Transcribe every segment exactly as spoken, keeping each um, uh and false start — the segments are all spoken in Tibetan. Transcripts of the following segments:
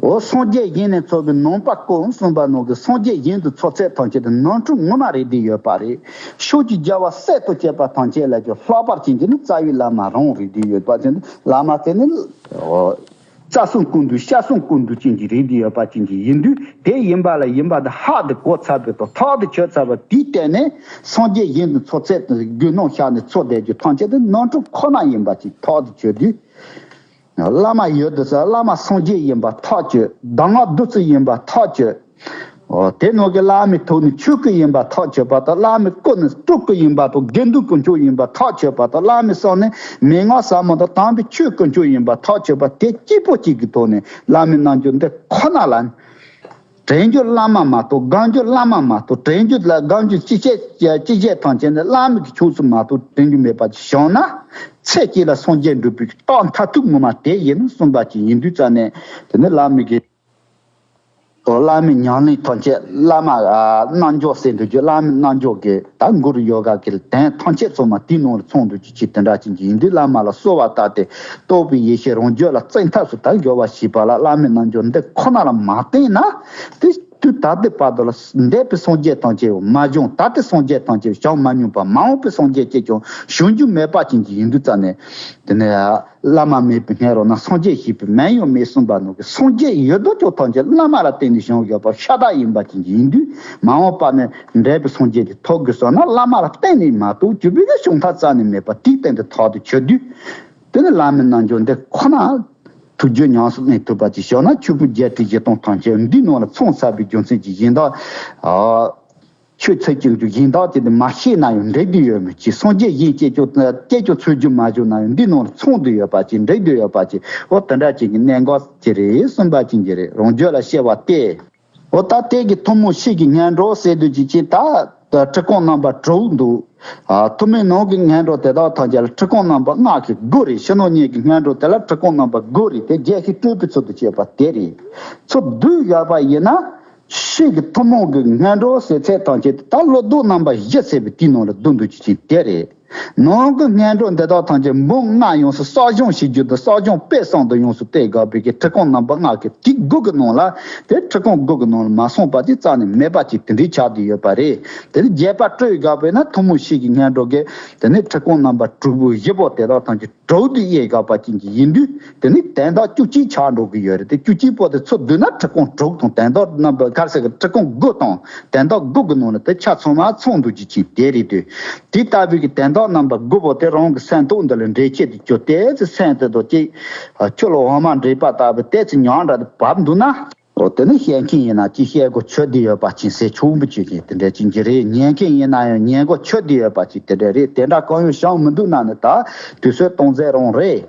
འོ་སངས་རྒྱས་གཞན་ནས་འཚོལ་བའི་ནང་པ་ཀུན་གསུངས་པ་ནང་གི་སངས་རྒྱས་གཞན་དུ་འཚོལ་ཚད་ཐམས་ཅད་དུ་ནོར་འཁྲུལ་ངོ་མ་རེད་བསྡད་ཡོད་པ་རེད། ཕྱོགས་ཀྱི་རྒྱལ་བ་སྲས་དང་བཅས་པ་ཐམས་ཅད་ལས་ཀྱང་ལྷག་པར་ཅན་གྱི་ནི་རྩ་བའི་བླ་མ་རང་རེད་བསྡད་ཡོད་པ་ཅན་དུ་བླ་མ་དེ་ནི། རྩ་གསུམ་ཀུན་འདུས་སྐྱབས་གསུམ་ཀུན་འདུས་ཅན་གྱི་རིགས་འདི་ཡོད་པ་ཅན་གྱི་ཡིན་དུས་དེ་ཡིན་པ་ལ་ཡིན་པ་དང་ཧ་དུ་གོ་ཚར་བའི་དང་ཐག་ཏུ་ཆོད་ཚར་བ་དེའི་སྟེང་ནས་སངས་རྒྱས་གཞན་དུ་འཚོལ་ཚད་དུ་རྒྱུ་ནོར་ཤ་ནས་འཚོལ་བསྡད་རྒྱུ་ཐམས་ཅད་དུ་ནོར་འཁྲུལ་ཁོ་ན་ཡིན་པ་ཅིག་ཐག་ཏུ་ཆོད་དུས། བླ་མ་ཡོད་དུ་ས་བླ་མ་སངས་རྒྱས་ཡིན་པ་ཐག་ཆོད། གདམས་ངག་བདུད་རྩི་ཡིན་པ་ཐག་ཆོད། འོ་དེ་ནང་གི་བླ་མའི་ཐུགས་ནི་ཆོས་སྐུ་ཡིན་པ་ཐག་ཆོད་པ་དང་། བླ་མའི་སྐུ་ནི་སྤྲུལ་སྐུ་ཡིན་པ་དང་། དགེ་འདུན་དཀོན་མཆོག་ཡིན་པ་ཐག་ཆོད་པ་དང་། བླ་མའི་སེམས་ནི་མན་ངག་ཟབ་མོ་དང་དམ་པའི་ཆོས་དཀོན་མཆོག་ཡིན་པ་ཐག་ཆོད་པ་དེ་གཅིག་པོ་གཅིག་གི་ཐོག་ནས་བླ་མའི་རྣལ་འབྱོར་འདི་ཁོ་ན་ལ། དྲན་རྒྱུ་བླ་མ་མ་གཏོགས་སྒོམ་རྒྱུ་བླ་མ་མ་གཏོགས་དྲན་རྒྱུ་ལ་སྒོམ་རྒྱུ་ཅི་བྱེད་ཅི་བྱེད་ཐམས་ཅད་ནི་བླ་མའི་གི་ཕྱོགས་སུ་མ་གཏོགས་དྲན་རྒྱུ་མེད་པ་ཅིག་བྱུང་ན། ཚེ་གཅིག་ལ་སངས་རྒྱས་འགྲུབ་པའི་རྟགས་མཐར་ཐུག་ངོ་མ་དེ་ཡིན་གསུངས་པ་ཅིག་ཡིན་དུས་ཙ་ནས་དེ་ནི་བླ་མའི་གི་བླ་མའི་ཉམས་ལེན་ཐམས་ཅད་བླ་མ་ཨ་རྣལ་འབྱོར་ཟེར་འདུག་རྒྱུ་བླ་མའི་རྣལ་འབྱོར་གྱི་ད་མགུར་ཡོ་ག་གི་དོན་ཐམས་ཅད་ཚང་མ་དེའི་ནང་ལ་ཚང་འདུག་རྒྱུ་ཅིག་དེ་འདྲ་ཅིག་ཡིན་དུས་བླ་མ་ལ་གསོལ་བ་བཏབ་སྟེ་རྟོགས་པའི་ཡེ་ཤེས་རང་རྒྱུད་ལ་བཙན་ཐབས་སུ་ད་འགྱུར་བ་ཞེས་པ་ལ་བླ་མའི་རྣལ་འབྱོར་འདི་ཁོ་ན་ལ་མ་བརྟེན་ན་དེ་དུས་ད་ལྟའི་བར་དུ་ལ་འདས་པའི་སངས་རྒྱས་ཐམས་ཅད་མ་བྱུང་། ད་ལྟའི་སངས་རྒྱས་ཐམས་ཅད་བྱུང་མ་མྱོང་བ། མ་འོངས་པའི་སངས་རྒྱས་ཅིག་ཀྱང་བྱུང་རྒྱུ་མེད་པ་ཅན་གྱི་ཡིན་དུས་ཙ་ནས་དེ་ནས། བླ་མ་མེད་པའི་སྔ་རོལ་ན་སངས་རྒྱས་ཞེས་པའི་མིང་ཡང་མེད་གསུངས་པ་ནང་གི་སངས་རྒྱས་ཡོད་དོ་ཅོག་ཐམས་ཅད་བླ་མ་ལ་བརྟེན་ནས་བྱུང་ཡོད་པ་ཤ་སྟག་ཡིན་པ་ཅན་གྱི་ཡིན་དུས་མ་འོངས་པ་ནས་འབྲས་བུ་སངས་རྒྱས་ཀྱི་ཐོབ་དགོས་སོགས་ན་བླ་མ་ལ་བརྟེན་ནས་མ་གཏོགས་ཅི་བས་ཀྱང་བྱུང་ཐབས་རྩ་ནས་མེད་པ་དེའི་སྟེང་དུ་ཐག་ཏུ་ཆོད་དུས། དེ་ནི་བླ་མའི་རྣལ་འབྱོར་འདི་ཁོ་ན་ཐུགས་རྒྱུད་ཉམས་སུ་ལེན་ཐུབ་པ་ཅིག་བྱུང་ན་ཆོས་ཕུང་བརྒྱད་ཁྲི་བཞི་སྟོང་ཐམས་ཅད་འདིའི་ནང་ལ་ཚང་ཚར་བའི་རྒྱུ་མཚན་གྱིས་ཡིན་ད། ཆོས་ཚིག་ཅིག་ཏུ་སྦྱིན་བདག་དེ་འདི་མ་ཤེས་ན་ཡང་འགྲིག་འདི་ཡོད་མི་ཅི། སངས་རྒྱས་གཞན་སྐྱེ་ཆོག་སྐྱེ་ཆོག་ཚུལ་རྒྱུ་མ་བྱུང་ན་ཡང་འདི་ནང་ལ་ཚང་འདི་ཡོད་པ་ཅི་འགྲིག་འདི་ཡོད་པ་ཅི་འོ་དེ་འདྲ་ཅིག་གི་གནད་འགག་ཅི་རེད་གསུངས་པ་ཅི་འགྱུར་རེད། རང་རྒྱུད་ལ་སྐྱེ་བ་སྟེ། འོ་ད་དེ་གི་ཐུན་མོང་ཕྱི་གི་སྔོན་འགྲོ་ཟེར་དུས་ཅི་ཅི་ད་ཁྲི་ཀོང་རྣམ་པ་དྲུག་འདུག་ཐུན་མོང་ནང་གི་སྔོན་འགྲོ་དེ་དག་ཐམས་ཅད་ལ་ཁྲི་ཀོང་རྣམ་པ་ལྔ་གི་དགུ་རེད། ཕྱི་ནང་གཉིས་ཀྱི་སྔོན་འགྲོ་དེ་ལ་ཁྲི་ཀོང་རྣམ་པ་དགུ་རེད། དེ་རྒྱས་ཤིང་སྤྲོས་པའི་ཚུལ་དུ་བྱས་པ་དེ་རེད། ཚུར་བསྡུས་ཡོད་པ་ཡིན་ན། ཕྱི་གི་ཐུན་མོང་གི་སྔོན་འགྲོ་ཟེར་ཚད་ཐམས་ཅད་ད་བློ་ལྡོག་རྣམ་པ་བཞི་ཟེར་བའི་དེའི་ནང་ལ་བསྡུ་འདུག་ཅི་ཅི་དེ་རེད། ནང་གི་སྔོན་འགྲོ་འདི་དག་ཐམས་ཅད་འབུམ་ལྔ་ཡོངས་སུ་གསག་སྦྱོང་བྱེད་རྒྱུ་དང་གསག་སྦྱོང་སྤེལ་གསུམ་དུ་ཡོངས་སུ་གཏད་དགོས་པའི་གི་ཁྲི་ཀོང་རྣམ་པ་ལྔ་གི་དེ་དགུ་གི་ནང་ལ་དེ་ཁྲི་ཀོང་དགུ་གི་ནང་ལ་མ་སོང་བ་དེ་རྩ་ནས་མེད་པ་ཅིག་དེ་འདྲའི་ཆགས་བསྡད་ཡོད་པ་རེད། དེ་ནི་རྒྱས་པ་སྤྲོས་དགོས་པས་ན་ཐུན་མོང་ཕྱི་གི་སྔོན་འགྲོ་གི་དེ་ནི་ཁྲི་ཀོང་རྣམ་པ་དྲུག་པོ་བཞི་པོ་དེ་དག་ཐམས་ཅད་དྲུག་ཏུ་དབྱེ་དགོས་པ་ཅན་གྱི་ཡིན་དུས་དེ་ནི་དོན་དག་བཅུ་གཅིག་ཆགས་འགྲོ་གི་ཡོད་རེད། དེ་བཅུ་གཅིག་པོ་དེ་ཚུར་བསྡུས་ན་ཁྲི་ཀོང་དྲུག་དང་དོན་དག་རྣམ་པ་ག་རེ་ཟེར་གི་ཁྲི་ཀོང་དགུ་དང་དོན་དག་དགུ་གི་ནང་ལ་དེ་ཆ་ཚང་མ་ཚང་འདུག་ཅི་ཅི་དེ་རེད་དུས། དེ་ལྟ་བུའི་གི་དོན་དག་རྣམ་པ་དགུ་པོ་དེ་རང་གི་སེམས་ཐོག་འདི་ལ་འགྲེལ་བྱེད་དུ་གྱུར་ཏེ་ཚེ་སེམས་དེ་དང་གཅིག་ཆུ་ལ་འོ་མ་འདྲེས་པ་ལྟ་བུ་དེ་ཚེ་ཉག་འདྲ་དུ་བབས་འདུག་ན། འོ་དེ་ནི་བཤད་མཁན་ཡིན་ན་ཅི་བཤད་དགོས་ཆོད་དེ་ཡོད་པ་ཅིག་ཟེར་ཆོག་འབུ་ཆོད་ཀྱི་དེ་འདྲ་ཅིག་གི་རེད། ཉན་མཁན་ཡིན་ན་ཡང་ཉན་དགོས་ཆོད་དེ་ཡོད་པ་ཅིག་དེ་འདྲ་རེད། དེ་འདྲ་གང་ཡང་བྱུང་མི་འདུག་ན་ནི་ད་དུས་ཚོད་གཏོང་ཟེར་རང་རེད།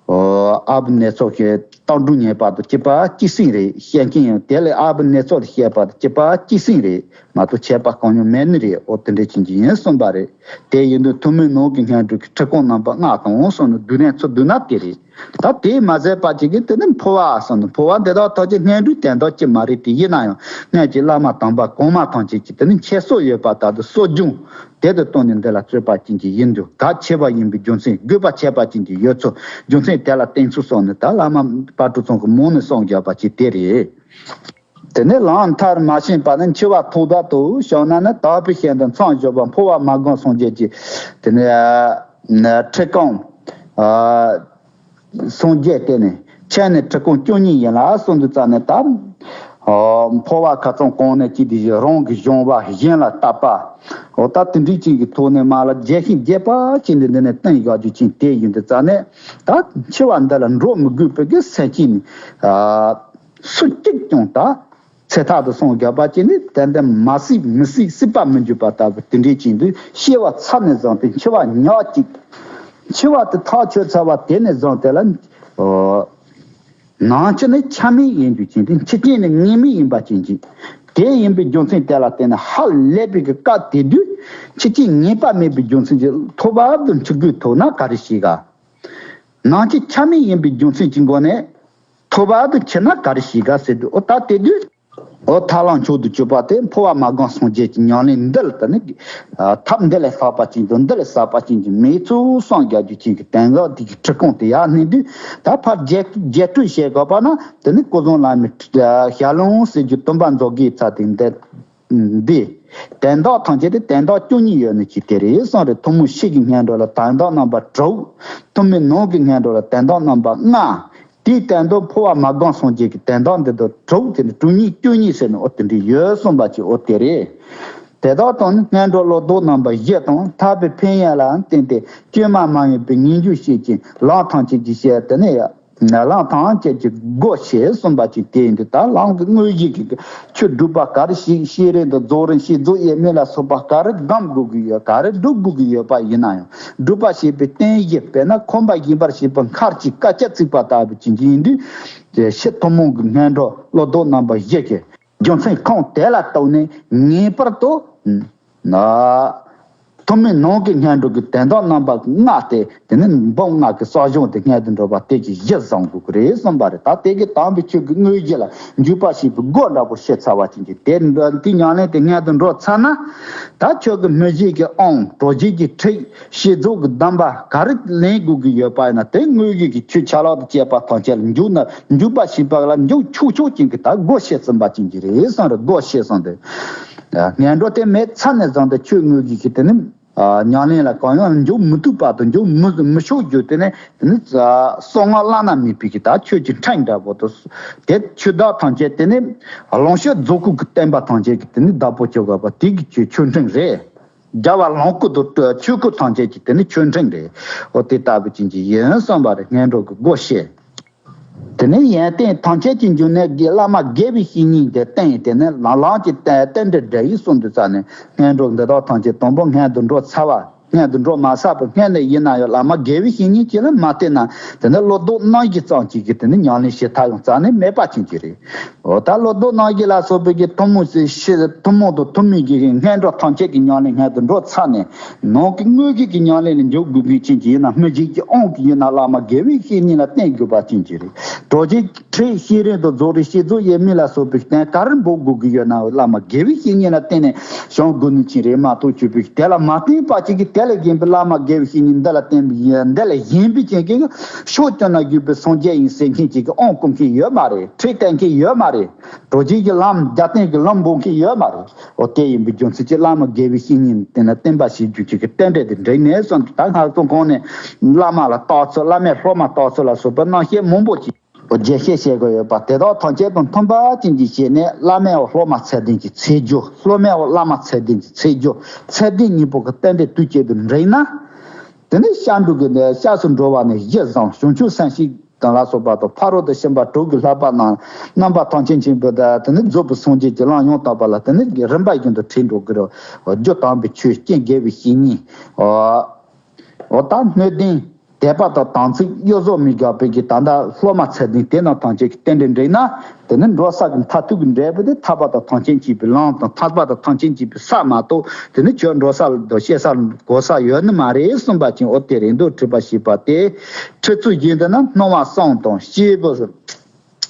ཨ་བུ་ནེ་ཚོགས་ཀྱི་རྟག་འབྲུ་ཉེས་པ་དང་གཅིག་པ་གཅིག་སྲིང་རེད། བཤད་མཁན་ཡང་དེ་ལས་ཨ་བུ་ནེ་ཚོགས་ལ་བཤད་པ་དང་གཅིག་པ་གཅིག་སྲིང་རེད་མ་གཏོགས་ཁྱད་པར་གང་ཡང་མེད་ནི་རེད། འོ་དེ་འདྲ་ཅན་གྱི་ཡིན་གསུངས་པ་རེད། དེ་ཡིན་དུས་ཐུན་མོང་ནང་གི་སྔོན་འགྲོ་གི་ཁྲི་ཀོང་རྣམ་པ་ལྔ་དང་གསུམ་ནི་བསྡུས་ནས་ཚུར་བསྡུས་ན་དེ་རེད། ད་དེས་མ་ཟད་པ་ཅིག་གིས་དེ་ནི་འཕོ་བ་གསུངས་ནས་འཕོ་བ་འདི་དག་ཐམས་ཅད་སྔོན་འགྲོའི་དོན་དག་ཅིག་མ་རེད་དེ་ཡིན་ན་ཡང་སྔོན་གྱི་བླ་མ་དམ་པ་གོང་མ་ཐམས་ཅད་ཀྱིས་དེ་ནི་ཁྱད་གསོད་ཡོད་པ་ལྟར་དུ་གསོ་སྦྱོང་དེ་དུ་བཏོན་ནས་འདི་ལ་རྩོད་པ་ཅན་གྱི་ཡིན་དུས་གལ་ཆེ་བ་ཡིན་པའི་རྒྱུ་མཚན་དགོས་པ་ཁྱད་པར་ཅན་གྱི་ཡོད་ཚུལ་རྒྱུ་མཚན་དེ་ལ་བརྟེན་ཚུལ་སོགས་ནི་ད་བླ་མ་དཔལ་སྤྲུལ་ཚང་གི་མིང་ནས་གསུངས་བཞག་པ་ཅིག་དེ་རེད། དེ་ནས་ལམ་མཐར་མ་ཕྱིན་པ་ནི་འཆི་བ་ཐོག་ཐག་ཏུ་བྱུང་ན་ནི་དག་པའི་ཞིང་དུ་མཚམས་ཞུགས་པ་འཕོ་བ་མ་བསྒོམས་སངས་རྒྱས་ཀྱི་དེ་ནས་ཁྲི་ཀོང་སངས་རྒྱས་དེ་ནི་ཁྱེད་ནི་ཁྲི་ཀོང་བཅུ་གཉིས་ཡིན་ལ་གསུངས་དུས་ཙམ་ནས་ད་འཕོ་བ་ཁ་ཚང་གོང་ནས་ཅི་དེ་བཞིན་རང་གི་སྦྱོང་བ་གཞན་ལ་བརྟག་པ་འོ་ད་དེ་འདྲའི་ཅིག་གི་ཐོག་ནས་མ་ལ་རྒྱས་ཤིང་རྒྱས་པ་ཅིག་འདི་འདི་ནས་བསྟན་ཡོད་རྒྱུ་ཅིག་དེ་ཡིན་དུས་ཙམ་ནས་ད་འཆི་བ་འདི་ལ་འགྲོ་མི་དགོས་པའི་གི་སེམས་ཅན་ནི། སུ་གཅིག་ཀྱང་ད་ཚེ་ཐག་ཏུ་སོང་རྒྱག་པ་ཅིག་ནི་ཏན་ཏན་མ་སྲིད་མི་སྲིད་སྲིད་པ་མི་འཇུག་པ་ལྟ་བུ་དེ་འདྲའི་ཅིག་འདུག་སྐྱེ་བ་ཚར་ནས་བཟུང་སྟེ་འཆི་བ་ཉག་གཅིག་འཆི་བ་དེ་ཐག་ཆོད་ཚར་བ་དེ་ནས་བཟུང་དེ་ལ་ནང་ཆོས་ནི་ཆ་མེད་ཡིན་དུས་ཅིག་དེ་འཆི་རྐྱེན་ནི་ངེས་མེད་ཡིན་པ་ཅན་ཅིག་དེ་ཡིན་པའི་རྒྱུ་མཚན་དེ་ལ་བརྟེན་ནས་ཧ་ལས་པའི་གི་སྐབས་དེ་དུས་འཆི་རྐྱེན་ངེས་པ་མེད་པའི་རྒྱུ་མཚན་གྱིས་ཐོབ་པ་དུ་འཆི་དགོས་ཐུག་ན་ག་རེ་ཞིག་ག་ནང་ཆོས་ཆ་མེད་ཡིན་པའི་རྒྱུ་མཚན་གྱི་སྒོ་ནས། ཐོབ་པ་དུ་འཆི་ན་ག་རེ་ཞིག་ག་ཟེར་དུས་འོ་ད་དེ་དུས། འོ་ཐར་ལམ་མཆོག་ཏུ་གྱུར་པ་དེ་འཕོ་བ་མ་བསྒོམས་སངས་རྒྱས་ཀྱི་ཉམས་ལེན་འདི་ལ་དེ་ནི་ཐབས་འདི་ལས་ལྷག་པ་ཅན་དང་འདི་ལས་ཟབ་པ་ཅན་གྱི་མེད་ཚུལ་སངས་རྒྱས་རྒྱུ་ཅན་གྱི་དོན་དག་དེ་གི་ཁྲིད་ཁང་དེ་ཡར་སྣེ་དུས་ད་ཕར་རྒྱས་རྒྱས་སྤྲོས་བྱེད་དགོས་པ་ན་དེ་ནི་སྐུ་གསུམ་བླ་མའི་ཞལ་ལུང་ཟེར་རྒྱུ་སྟོན་པ་མཛོད་དགེའི་ཚལ་དེ་འདི། འདི། དོན་དག་ཐམས་ཅད་དེ་དོན་དག་བཅུ་གཉིས་ཡོད་ནི་ཅིག་དེ་རེད་གསུངས་རེད། ཐུན་མོང་ཕྱི་གི་སྔོན་འགྲོ་ལ་དོན་དག་རྣམ་པ་དྲུག་ཐུན་མོང་ནང་གི་སྔོན་འགྲོ་ལ་དོན་དག་རྣམ་པ་ལྔ། དེའི་དོན་དུ་འཕོ་བ་མ་བསྒོམས་སངས་རྒྱས་ཀྱི་དོན་དག་འདི་དག་དྲུག་དེ་ནི་དྲུག་གཉིས་བཅུ་གཉིས་ཟེར་ནས་འོ་དེ་འདྲ་ཡོད་གསུངས་པ་ཅིག་འོ་དེ་རེད། དེ་དག་དང་ནི་སྔོན་འགྲོ་བློ་ལྡོག་རྣམ་པ་བཞི་དང་ཐར་པའི་ཕན་ཡོན་ལ་བརྟེན་ཏེ་བཅོས་མ་མ་ཡིན་པའི་ངེས་འབྱུང་བསྐྱེད་ཅིང་ལམ་ཐམས་ཅད་ཀྱི་ཞལ་དེ་ནི་ཡང་། ལམ་ཐམས་ཅད་ཀྱི་སྒོ་ཕྱེ་གསུངས་པ་ཅིག་དེ་ཡིན་དུས་ད་ལམ་གྱི་དངོས་གཞི་གི་ཆོས་སྒྲུབ་པ་ག་རེ་ཞིག་ཤེས་རིག་དང་རྫོགས་རིམ་བསྐྱེད་རྫོགས་དབྱེར་མེད་ལ་སོགས་པ་ག་རེ་སྒོམ་དགོས་ཀྱི་ཡོད་ག་རེ་སྒྲུབ་དགོས་ཀྱི་ཡོད་པ་ཡིན་ན་ཡང་སྒྲུབ་པ་བྱེད་པའི་རྟེན་གཞི་དཔེར་ན་ཁོམ་པ་སྦྱིན་པར་བྱེད་པའི་མཁར་གྱི་དཀའ་སྤྱད་བརྩིགས་པ་ལྟ་བུ་ཅིག་ཡིན་དུས་ཕྱི་ཐུན་མོང་གི་སྔོན་འགྲོ་བློ་ལྡོག་རྣམ་པ་བཞི་གི་རྒྱུ་མཚན་ཁུངས་དེ་ལ་བརྟེན་ནས་ངེས་པར་དུ། ན། ཐུན་མོང་ནང་གི་སྔོན་འགྲོ་གི་དོན་དག་རྣམ་པ་ལྔ་སྟེ་དེ་ནི་འབུམ་ལྔ་གི་གསོ་སྦྱོང་དེ་སྔོན་དུ་འགྲོ་བ་སྟེ་གི་གཞི་བཟང་དགོས་ཀྱི་རེད་གསུངས་པ་རེད། ད་དེ་གི་དམ་པའི་ཆོས་ཀྱི་དངོས་གཞི་ལ་འཇུག་པ་ཞེས་པའི་སྒོ་འདྲ་པོ་ཕྱེ་ཚར་བ་ཅན་གྱི་དེ་འདི་ཉམས་ལེན་དེ་སྔོན་དུ་འགྲོ་ཚར་ན། ད་ཆོས་ཀྱི་སྨིན་བྱེད་ཀྱི་དབང་གྲོལ་བྱེད་ཀྱི་ཁྲིད་བསྐྱེད་རྫོགས་ཀྱི་གདམས་པ་ག་རེ་ལེན་དགོས་ཀྱི་ཡོད་པ་ཡིན་ན་དེ་དངོས་གཞི་གི་ཆོས་ཆ་ལག་དང་བཅས་པ་ཐམས་ཅད་ལ་འཇུག་ན། འཇུག་པ་ཞེས་པ་ལ་འཇུག་ཆོག་ཆོག་ཅན་གྱི་ད་སྒོ་ཕྱེ་ཟིན་པ་ཅན་གྱི་རེད་གསུངས་རེད། སྒོ་ཕྱེ་གསུངས་ཏེ། སྔོན་འགྲོ་དེ་མེད་ཚར་ནས་བཟུང་སྟེ་ཆོས་དངོས་གཞི་གི་དེ་ནི་ཉམས་ལེན་ལ་གང་ཡང་འཇུག་མི་ཐུབ་པ་དང་འཇུག་མི་མི་ཆོག་རྒྱུ་དེ་ནི་དེ་ནི་གསང་སྔགས་བླ་ན་མེད་པའི་གི་ད་ཆོས་ཀྱི་ཕྲེང་འདྲ་པོ་དང་དེ་ཆོས་བདག་ཐམས་ཅད་དེ་ནི་ལོངས་སྤྱོད་རྫོགས་སྐུ་གི་བསྟན་པ་ཐམས་ཅད་ཀྱི་དེ་ནི་བདག་པོ་བྱེད་དགོས་པ་དེ་གི་ཆོས་ཆོས་ཕྲེང་རེད། རྒྱལ་བ་ལོངས་སྐུ་དང་ཆོས་སྐུ་ཐམས་ཅད་ཀྱི་དེ་ནི་ཆོས་ཕྲེང་རེད། འོ་དེ་ལྟ་བུ་ཅན་གྱི་ཡིན་གསུངས་པ་རེད། སྔོན་འགྲོ་གི་སྒོ་ཕྱེ། དེ་ནས་ཡོན་ཏན་ཐམས་ཅད་ཀྱི་འབྱུང་གནས་ཀྱི་བླ་མ་དགེ་བའི་བཤེས་གཉེན་དེ་བསྟེན་ཡིན། དེ་ནས་ལམ་ལམ་གྱི་རྟེན་རྟེན་འབྲེལ་འདྲ་ཡིས་གསུངས་དུས་ཙ་ནས་སྔོན་འགྲོ་འདི་དག་ཐམས་ཅད་དང་པོ་སྔོན་དུ་འགྲོ་ཚར་བ་སྔོན་དུ་འགྲོ་མ་ཚར་བའི་སྔོན་ནས་ཡིན་ན་ཡང་བླ་མ་དགེ་བའི་བཤེས་གཉེན་གྱིས་ལ་མ་བསྟེན་ན་དེ་ནས་བློ་ལྡོག་རྣམ་བཞི་ཙམ་གཅིག་གིས་དེ་ནས་ཉམས་ལེན་བྱེད་ཐབས་ཡང་རྩ་ནས་མེད་པ་ཅན་གྱི་རེད། འོ་ད་བློ་ལྡོག་རྣམ་བཞི་ལ་སོགས་པའི་གི་ཐུན་མོང་ཕྱི་ཐུན་མོང་དང་ཐུན་མིན་གྱི་སྔོན་འགྲོ་ཐམས་ཅད་ཀྱི་ཉམས་ལེན་སྔོན་དུ་འགྲོ་ཚར་ནས། ནང་གི་དངོས་གཞི་གི་ཉམས་ལེན་ལ་འཇུག་དགོས་མཁན་ཅན་གྱི་ཡིན་ན་སྨིན་བྱེད་ཀྱི་དབང་གི་ཡིན་ན་བླ་མ་དགེ་བའི་བཤེས་གཉེན་ལ་བསྟེན་དགོས་པ་ཅན་གྱི་རེད། གྲོལ་བྱེད་ཁྲིད་བསྐྱེད་རིམ་དང་རྫོགས་རིམ་བསྐྱེད་རྫོགས་དབྱེར་མེད་ལ་སོགས་པའི་རྟེན་ག་རེ་འབོག་དགོས་ཀྱི་ཡོད་ན་བླ་མ་དགེ་བའི་བཤེས་གཉེན་ལ་བསྟེན་ནས་བྱང་དགོས་ནི་ཅན་རེད་མ་གཏོགས་ཆོས་པའི་དེ་ལ་མ་བསྟེན་པ་ཅིག་གིས་དེ་ལས་གཞན་པའི་བླ་མ་དགེ་བའི་བཤེས་གཉེན་འདི་ལ་བསྟེན་པའི་འདི་ལས་གཞན་པའི་ཅན་གྱི་ཕྱོགས་ཀྱང་ན་གྱུར་པའི་སངས་རྒྱས་ཡིན་ཟེར་མཁན་ཅིག་གི་དབང་བསྐུར་མཁན་ཡོད་མ་རེད། ཁྲིད་བསྟན་མཁན་ཡོད་མ་རེད། གྲོལ་བྱེད་ཀྱི་ལམ་རྒྱབ་རྟེན་གྱི་ལམ་འབོག་མཁན་ཡོད་མ་རེད། འོ་དེ་ཡིན་པའི་རྒྱུ་མཚན་གྱིས་བླ་མ་དགེ་བའི་བཤེས་གཉེན་དེ་ན་བསྟེན་པ་བྱེད་རྒྱུ་ཅིག་གི་རྟེན་འབྲེལ་དེ་འགྲིག་ནས་སོང་ད་སྔགས་རྫོང་ཁོངས་ནས་བླ་མ་ལ་བརྟག་ཚུལ་བླ་མའི་སློབ་མ་བརྟག་ཚུལ་ལ་སོགས་པའི་རྣམ་བཤད་མང་པོ་ཅིག་རྒྱས་བཤད་བྱེད་དགོས་ཡོད་པ་དེ་དག་ཐམས་ཅད་དང་མཐུན་པ་ཅན་གྱི་བྱས་ནས་བླ་མའི་སློབ་མ་ཚད་ལྡན་གྱི་ཚེ་སྒྱུར་བླ་མའི་བླ་མ་ཚད་ལྡན་གྱི་ཚེ་སྒྱུར་ཚད་ལྡན་གཉིས་པོ་གི་རྟེན་འབྲེལ་དུས་གཅིག་ཏུ་འགྲིག་ན། དེ་ནས་སྐྱབས་འགྲོ་གི་ནས་སྐྱབས་སུ་འགྲོ་བ་ནི་གཞི་བཟང་བྱང་ཆུབ་སེམས་བསྐྱེད་དང་ལ་སོགས་པ་དང་ཕ་རོལ་ཏུ་ཕྱིན་པ་དྲུག་གི་བསླབ་པ་རྣམས་རྣམ་པ་ཐམས་ཅད་མཁྱེན་པའི་བདག་དེ་ནི་རྫོགས་པའི་སངས་རྒྱས་ཀྱི་ལམ་ཡང་དག་པ་ལ་དེ་ནི་རིམ་པ་བཞིན་དུ་ཁྲིད་འགྲོ་གི་རེད། རྒྱུ་དམ་པའི་ཆོས་ཀྱི་དགེ་བའི་བཤེས་གཉེན། འོ་ད་སྣོད་ལྡན་དད་པ་དང་དམ་ཚིག་གཡོ་ཟོལ་མི་དགག་པའི་གི་ད་ལྟ་སློབ་མ་ཚད་ལྡན་དེ་རྣམས་ཐམས་ཅད་ཀྱི་རྟེན་འབྲེལ་འགྲིག་ན། དེ་ནི་འགྲོ་ས་གི་མཐར་ཐུག་གི་འབྲས་བུ་དེ་ཐར་པ་དང་ཐམས་ཅད་མཁྱེན་པའི་ལམ་དང་ཐར་པ་དང་ཐམས་ཅད་མཁྱེན་པའི་ས་མ་གཏོགས་དེ་ནི་ཁྱོད་འགྲོ་ས་དང་སྐྱེ་ས་གོ་ས་ཡོད་ནི་མ་རེད་གསུངས་པ་ཅིན་འོ་དེ་རེད་འདུག་ཁྲིད་པ་ཞེས་པ་སྟེ། ཁྲིད་ཚུལ་བཞིན་དུ་ནི་སྣང་བ་གསུམ་དང་སྐྱེས་བུ་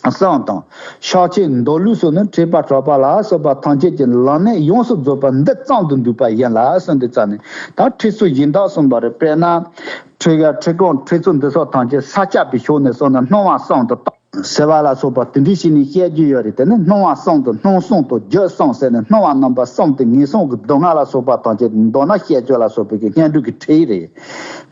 གསུམ་དང་ཕྱག་ཆེན་མདོ་ལུགས་སོགས་ནི་ཁྲིད་པ་གྲགས་པ་ལ་སོགས་པ་ཐམས་ཅད་ཀྱི་ལམ་གནད་ཡོངས་སུ་རྫོགས་པ་འདི་ཙམ་དུ་འདུས་པ་ཡིན་ལ་གསུངས་དུས་ཙ་ནས་ད་ཁྲིད་ཚུལ་གཞན་དག་གསུངས་པ་རེད། དཔེར་ན། ཁྲིད་ཡ་ཁྲིད་ཁང་ཁྲིད་ཚུལ་འདི་སོགས་ཐམས་ཅད་ས་སྐྱ་པའི་ཕྱོགས་ནས་སོང་ན་སྣང་བ་གསུམ་དུ་བཏང་ཟེར་བ་ལ་སོགས་པ་དེ་འདྲའི་ཞིག་ནས་བཤད་རྒྱུ་ཡོད་རེད། དེ་ནི་སྣང་བ་གསུམ་དང་སྣང་གསུམ་དང་རྒྱུད་གསུམ་ཟེར་ནས་སྣང་བ་རྣམ་པ་གསུམ་དེ་ངན་སོང་གི་སྡུག་བསྔལ་ལ་སོགས་པ་ཐམས་ཅད་མདོར་ན་བཤད་རྒྱུ་ལ་སོགས་པའི་གི་སྔོན་འགྲོ་གི་ཁྲིད་རེད།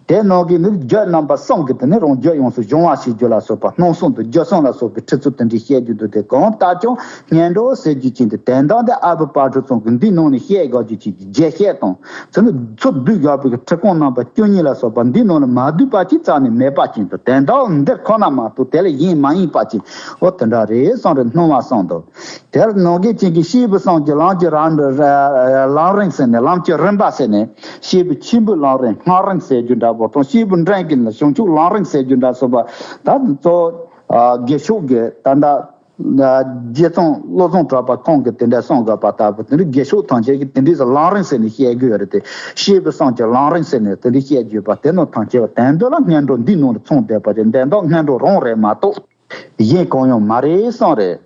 དེ་ནང་གི་ནི་རྒྱུད་རྣམ་པ་གསུམ་གི་དེ་ནི་རང་རྒྱུད་ཡོངས་སུ་སྦྱོང་བ་བྱེད་རྒྱུ་ལ་སོགས་པ་སྣང་གསུམ་དང་རྒྱུད་གསུམ་ལ་སོགས་པའི་ཁྲིད་ཚུལ་དེ་འདྲའི་བཤད་རྒྱུ་འདུག་དེ་གང་ལྟར་ཀྱང་སྔོན་འགྲོ་ཟེར་རྒྱུ་ཅན་དེ་དོན་དམ་དེ་ཨ་བུ་དཔལ་སྤྲུལ་ཚང་གི་འདིའི་ནང་ནས་བཤད་དགོས་རྒྱུ་ཅན་གྱི་རྒྱས་བཤད་དང་། ཚུལ་ཚུལ་བསྡུས་བཞག་པའི་ཁྲིད་ཁང་རྣམ་པ་བཅུ་གཉིས་ལ་སོགས་པ་འདིའི་ནང་ལ་མ་འདུས་པ་ཅིག་རྩ་ནས་མེད་པ་ཅན་དུ་དོན་དག་འདིར་ཁོ་ན་མ་གཏོགས་དེ་ལས་གཞན་མ་ཡིན་པ་ཅན་འོ་དེ་འདྲ་རེད་གསུངས་རེད། སྣང་བ་གསུམ་དུ་དེར་ནང་གི་ཅན་གྱི་སྐྱེས་བུ་གསུམ་གྱི་ལམ་གྱི་རང་ལམ་རིམ་ཟེར་ནས་ལམ་གྱི་རིམ་པ་ཟེར་ནས་སྐྱེས་བུ་ཆེན་པོའི་ལམ་རིམ་སྔགས་རིམ་ཟེར་རྒྱུ་འདྲ་པོ་དང་སྐྱེས་བུ་འབྲིང་གི་བྱང་ཆུབ་ལམ་རིམ་ཟེར་རྒྱུ་འདྲ་སོགས་པ་ད་གཙོ་བོ་དགེ་ཕྱོགས་ཀྱི་ད་ལྟ། རྗེ་ཙོང་བློ་བཟང་གྲགས་པ་ཁོང་གིས་དེ་འདྲ་གསུངས་དགོས་པ་ལྟ་བུ་དེ་འདྲའི་དགེ་ཕྱོགས་ཐམས་ཅད་ཀྱིས་དེ་འདྲའི་ལམ་རིམ་ཟེར་ནས་བཤད་དགོས་ཡོད་རེད་དེ། སྐྱེས་བུ་གསུམ་གྱི་ལམ་རིམ་ཟེར་ནས་དེ་འདྲའི་བཤད་དགོས་པ་དེ་ནོ་ཐམས་ཅད་བ་དོན་དུ་ལ་སྔོན་འགྲོ་འདིའི་ནང་ལ་ཚང་བསྡད་པ་ཅིག་དོན་དག་སྔོན་འགྲོ་རང་རེད་མ་གཏོགས་གཞན་གང་ཡང་མ་རེད་གསུངས་རེད།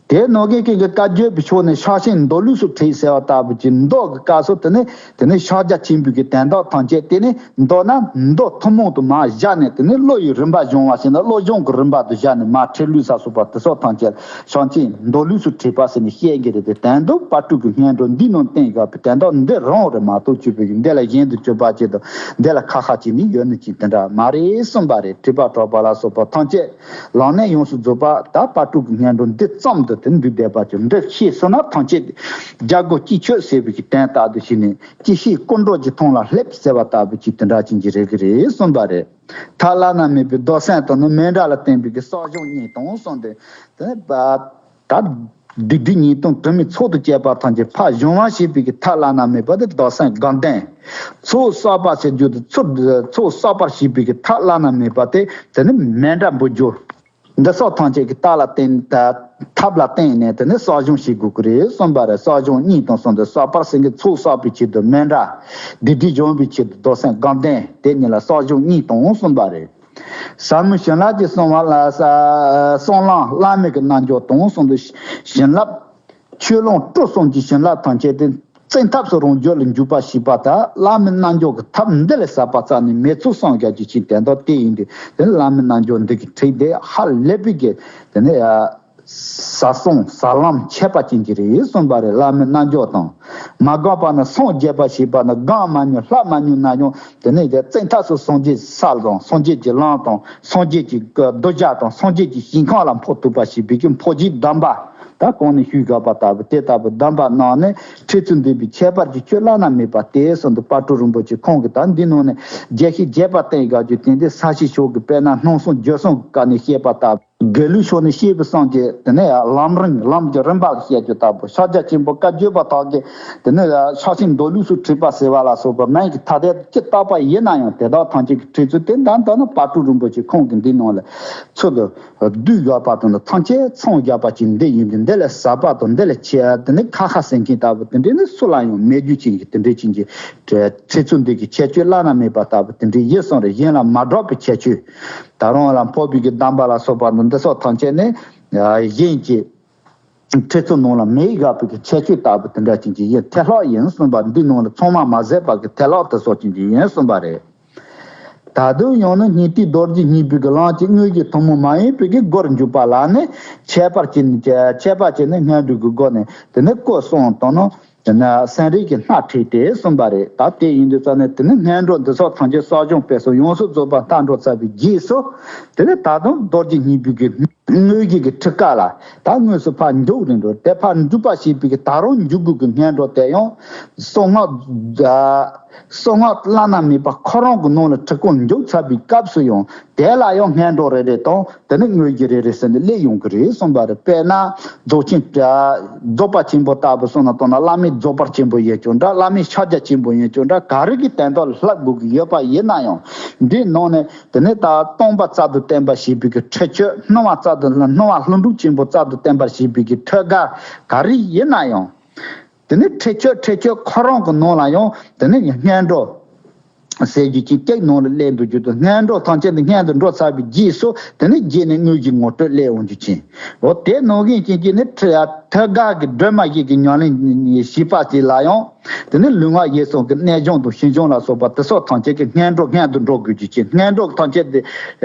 དེ་ནང་གི་ཀུན་གྱི་བཀའ་བརྒྱུད་པའི་ཕྱོགས་ནས་ཕྱག་ཆེན་མདོ་ལུགས་སུ་ཁྲིད་ཟེར་བ་ལྟ་བུ་གྱི་མདོ་གི་སྐབས་སུ་དེ་ནས་དེ་ནས་ཕྱག་རྒྱ་ཆེན་པོའི་གི་དོན་དག་ཐམས་ཅད་དེ་ནས་མདོ་ན་མདོ་ཐུན་མོང་དུ་མར་བཞག་ནས། དེ་ནས་བློ་ཡི་རིམ་པ་སྦྱོང་བ་ཟེར་ན་བློ་སྦྱོང་གི་རིམ་པ་དུ་བཞག་ནས་མར་ཁྲིད་ལུགས་ས་སོགས་པ་དེ་སོགས་ཐམས་ཅད་ཕྱག་ཆེན་མདོ་ལུགས་སུ་ཁྲིད་པ་ཟེར་ནས་བཤད་ཀྱི་རེད་དེ། དོན་དུ་དཔལ་སྤྲུལ་གྱི་སྔོན་འགྲོ་འདིའི་ནང་བསྟན་དགོས་པའི་དོན་དག་འདི་རང་རེད་མ་གཏོགས། ཆོས་པའི་གི་འདི་ལ་གཞན་དུ་གྱུར་པ་ཅིག་དང་འདི་ལ་ཁ་ཁ་ཅིག་ནི་ཡོད་ནི་ཅིག་དེ་འདྲ་མ་རེད་གསུངས་པ་རེད། ཁྲིད་པ་གྲགས་པ་ལ་སོགས་པ་ཐམས་ཅད་ལམ་ནས་ཡོངས་སུ་རྫོགས་པ་ད་དཔལ་སྤྲུལ་གྱི་སྔོན་འགྲོ་འདི་ཙམ་དུ་དེ་འདུས་བསྡད་པ་ཅིག་འདི་ཤེས་སོང་ན། ཐམས་ཅད་རྒྱལ་སྒོ་ཅི་ཆོད་ཟེར་བའི་གི་དོན་ལྟར་དུ་ཤེས་ནས། ཅི་ཤེས་སྐུ་འགྲོ་གྱི་ཐང་ལ་སླེབས་ཟེར་བ་ལྟ་བུ་ཅིག་དེ་འདྲ་ཅན་གྱི་རེད་གི་རེད་གསུངས་པ་རེད། ཐབས་བླ་ན་མེད་པའི་རྡོར་སེམས་དང་ནི་མཎྜལ་ལ་བརྟེན་པའི་གི་གསོ་སྦྱོང་གཉིས་དང་གསུངས་ཏེ། དེ་ནས་ད་སྡིག་སྒྲིབ་ཉེས་ལྟུང་དྲི་མའི་ཚོགས་དང་བཅས་པ་ཐམས་ཅད་ཕར་སྦྱོང་བ་བྱེད་པའི་གི་ཐབས་བླ་ན་མེད་པ་དེ་རྡོར་སེམས་དགའ་ལྡན། ཚོགས་བསགས་པ་ཟེར་རྒྱུ་དེ་ཚོགས་ཚོགས་བསགས་པར་བྱེད་པའི་གི་ཐབས་བླ་ན་མེད་པ་དེ་དེ་ནི་མཎྜལ་འབུལ་རྒྱུ། འདི་སོགས་ཐམས་ཅད་ཀྱི་རྟགས་ལ་བརྟེན། ཐབས་ལ་བརྟེན་ནས་དེ་ནས་གསོ་སྦྱོང་བྱེད་དགོས་ཀྱི་རེད་གསུངས་པ་རེད། གསོ་སྦྱོང་གཉིས་དང་གསུངས་ཏེ། བསགས་པར་སེམས་ཀྱི་ཚོགས་བསགས་པའི་ཆེད་དུ་མཎྜལ། སྡིག་སྒྲིབ་སྦྱོང་བའི་ཆེད་དུ་རྡོར་སེམས་དགའ་ལྡན། དེ་གཉིས་ལ་གསོ་སྦྱོང་གཉིས་དང་གསུངས་པ་རེད། ཟབ་མོའི་བྱིན་རླབས་ཀྱི་གསང་བ་ལ་གསང་ལམ་བླ་མེད་ཀྱི་རྣལ་འབྱོར་དང་གསུངས་ཏེ། བྱིན་རླབས། ཆོས་ལོངས་སྤྲུལ་གསུམ་གྱི་བྱིན་རླབས་ཐམས་ཅད་དེ་བཙན་ཐབས་སུ་རང་རྒྱུད་ལ་འཇུག་པ་ཞེས་པ་དག་བླ་མེད་རྣལ་འབྱོར་གྱི་ཐབས་འདི་ལས་ཟབ་པ་རྩ་ནས་མེད་ཚུལ་གསུངས་ཀྱང་རྒྱུད་ཆེན་དོན་དག་དེ་ཡིན་ཏེ། དེ་ནི་བླ་མེད་རྣལ་འབྱོར་འདི་གི་ཁྲིད་དེ་ཧ་ལས་པའི་གི་དེ་ནི་ཟབ་གསང་ཟབ་ལམ་ཁྱད་པར་ཅན་གྱི་རེད་གསུངས་པ་རེད། བླ་མེད་རྣལ་འབྱོར་དང་མ་འགགས་པ་ན་སངས་རྒྱས་པ་ཞེས་པ་ནི་གང་མ་མྱོང་ལྷག་མ་མྱོང་ན་ཡང་། དེ་ནས་ཀྱང་བཙན་ཐབས་སུ་སངས་རྒྱས་ས་དང་སངས་རྒྱས་ཀྱི་ལམ་དང་སངས་རྒྱས་ཀྱི་གདུལ་བྱ་དང་སངས་རྒྱས་ཀྱི་ཞིང་ཁམས་ལ་འཕོ་ཐུབ་པ་ཞེས་པའི་གི་འཕོ་འགྱུར་གདམས་པ་ད་གོང་ནས་ཞུས་དགོས་པ་ལྟ་བུ་དེ་ལྟ་བུ་གདམས་པ་གནང་ནས། ཁྲིད་ཚུལ་འདུས་པའི་ཁྱད་པར་གྱི་ཆོས་བླ་ན་མེད་པ་དེ་གསུངས་འདུག་དཔལ་སྤྲུལ་རིན་པོ་ཆེ་ཁོང་གིས་ད་འདི་ནང་ནས་རྒྱས་བཤད་རྒྱས་པར་བསྟན་དགོས་རྒྱུ་དེ་འདི་ས་བྱི་ཕྱོགས་ཀྱི་དཔེར་ན་སྣང་གསུམ་བརྗོད་གསུམ་གྱི་སྐབས་ནས་བཤད་པ་ལྟ་བུ། དགེ་ལུགས་ཕྱོགས་ནས་བཤད་པའི་བསམ་གྱི་དེ་ནས་ལམ་རིམ་ལམ་གྱི་རིམ་པ་ལ་བཤད་རྒྱུ་ལྟ་བུ། ཕྱག་རྒྱ་ཆེན་པོ་བཀའ་བརྒྱུད་པ་དག་གིས་དེ་ནས་ཕྱག་ཆེན་མདོ་ལུགས་སུ་ཁྲིད་པ་ཟེར་བ་ལ་སོགས་པ་མིང་གི་ཐ་དད་ཅི་བཏགས་པ་ཡིན་ན་ཡང་། དེ་དག་ཐམས་ཅད་ཀྱི་ཁྲིད་ཚུལ་དེ་ད་ལྟ་ན་དཔལ་སྤྲུལ་རིན་པོ་ཆེ་ཁོང་གིས་འདི་ནང་ལ་ཚུལ་དུ་བསྡུས་ཡོད་པ་དང་ཐམས་ཅད་ཚང་བཞག་པ་ཅིག་འདི་ཡིན་ཏེ། འདི་ལས་ཟབ་པ་དང་འདི་ལས་ཆེ་དེ་ནས་ཁ་ཁ་ཟེར་མཁན་ལྟ་བུ་དེ་འདྲས་ནི་སུ་ལ་ཡང་མེད་རྒྱུ་ཅན་གྱི་དེ་འདྲས་ཅན་གྱི་ཁྲིད་ཚུལ་འདི་གི་ཁྱད་ཆོས་བླ་ན་མེད་པ་ལྟ་བུ་དེ་འདྲས་ཡིན་གསུངས་རེད། གཞན་ལ་མ་གྲགས་པའི་ཁྱད་ཆོས། ད་རུང་ལ་འཕགས་པའི་གི་གདམས་པ་ལ་སོགས་པ་འདི་འདི་སོགས་ཐམས་ཅད་ནི་གཞན་གྱི་ཁྲིད་ཚུལ་ནང་ལ་མེད་དགོས་པའི་གི་ཁྱད་ཆོས་ལྟ་བུ་དེ་འདྲ་ཅན་གྱི་ཡིན། ཐད་ལྷག་ཡིན་གསུངས་པ་འདི་ནང་ལ་ཚང་མ་མ་ཟད་པ་གི་ཐད་ལྷག་དེ་སོགས་ཅན་གྱི་ཡིན་གསུངས་པ་རེད། ད་དུང་ཡང་ན་སྙིང་ཐིག་རྡོ་རྗེ་སྙིང་པོའི་གི་ལམ་གྱི་དངོས་གཞི་ཐུན་མོང་མ་ཡིན་པའི་གི་སྒོར་འཇུག་པ་ལ་ནི་ཁྱད་པར་ཅན་ཁྱད་པར་ཅན་ནི་སྔོན་འགྲོ་གི་སྒོ་ནས་དེ་ནི་སྐུ་གསུང་དང་ནི། དེ་ནས་སེམས་རིག་གི་སྣ་ཁྲིད་དེ་གསུངས་པ་རེད། ད་དེ་ཡིན་དུས་ཙམ་ནས་དེ་ནི་སྔོན་འགྲོ་འདི་སོགས་ཐམས་ཅད་གསོ་སྦྱོང་སྤེལ་གསུམ་ཡོངས་སུ་རྫོགས་པ་མཐའ་འགྲོ་ཚར་བའི་རྗེས་སུ། དེ་ནས་ད་དུང་རྡོ་རྗེ་སྙིང་པོའི་གི་དངོས་གཞི་གི་ཁྲིད་ཀ་ལ་ད་དངོས་སུ་ཕར་འཇུག་རིན་འགྲོ་དེ་ཕར་འཇུག་པ་ཞེས་པའི་གི་ད་རུང་འཇུག་དགོས་ཀྱི་སྔོན་འགྲོ་དེ་ཡང་གསང་སྔགས། གསང་སྔགས་བླ་ན་མེད་པ་ཁོ་རང་གི་ནང་ལ་ཁྲིད་ཁོངས་འཇུག་ཚར་བའི་སྐབས་སུ་ཡང་དེ་ལ་ཡང་སྔོན་འགྲོ་རེ་རེ་དང་དེ་ནས་དངོས་གཞི་རེ་རེ་ཟེར་ནས་སླེབས་ཡོང་གི་རེད་གསུངས་པ་རེད། དཔེར་ན་རྫོགས་ཆེན་རྫོགས་པ་ཆེན་པོ་ལྟ་བུ་སོང་ན་དང་ན་བླ་མེད་རྫོགས་པ་ཆེན་པོ་ཡིན་ཀྱང་འདྲ། བླ་མེད་ཕྱག་རྒྱ་ཆེན་པོ་ཡིན་ཀྱང་འདྲ། ག་རེ་གི་དོན་དག་ལ་བསླབ་དགོས་ཀྱི་ཡོད་པ་ཡིན་ན་ཡང་། འདིའི་ནང་ནས་དེ་ནས་ད་སྟོང་པ་རྩལ་དུ་བསྟན་པར་བྱེད་པའི་གི་ཁྲིད་ཆོས། སྣང་བ་རྩལ་དུ་སྣང་བ་ལྷུན་གྲུབ་ཆེན་པོ་རྩལ་དུ་བསྟན་པར་བྱེད་པའི་གི་ཐོད་རྒལ་ག་རེ་ཡིན་ན་ཡང་། དེ་ནས་ཁྲིད་ཆོས་ཁྲིད་ཆོས་ཁོ་རང་གི་ནང་ལ་ཡང་དེ་ནས་སྔོན་འགྲོ་ཟེར་རྒྱུ་ཅིག་གཅིག་ནང་ལ་སླེབས་འདུག་རྒྱུ་དང་། སྔོན་འགྲོ་ཐམས་ཅད་འདི་སྔོན་དུ་འགྲོ་ཚར་བའི་རྗེས་སུ་དེ་ནས་རྗེས་ནས་དངོས་གཞི་ངོ་སྤྲོད་སླེབས་འོང་རྒྱུ་ཅན། འོ་དེ་ནང་བཞིན་ཅན་གྱི་ནི་ཐོད་རྒལ་གྱི་སྒྲོན་མ་ཞིག་གི་ཉམས་ལེན་བྱེད་པ་ཅིག་ལ་ཡང་དེ་ནས་ལུས་ངག་ཡིད་གསུམ་གྱི་རྣལ་འབྱོར་དང་ཤེས་འབྱོར་ལ་སོགས་པ་དེ་སོགས་ཐམས་ཅད་ཀྱི་སྔོན་འགྲོ་སྔོན་དུ་འགྲོ་དགོས་རྒྱུ་ཅན། སྔོན་འགྲོ་ཐམས་ཅད་དེ་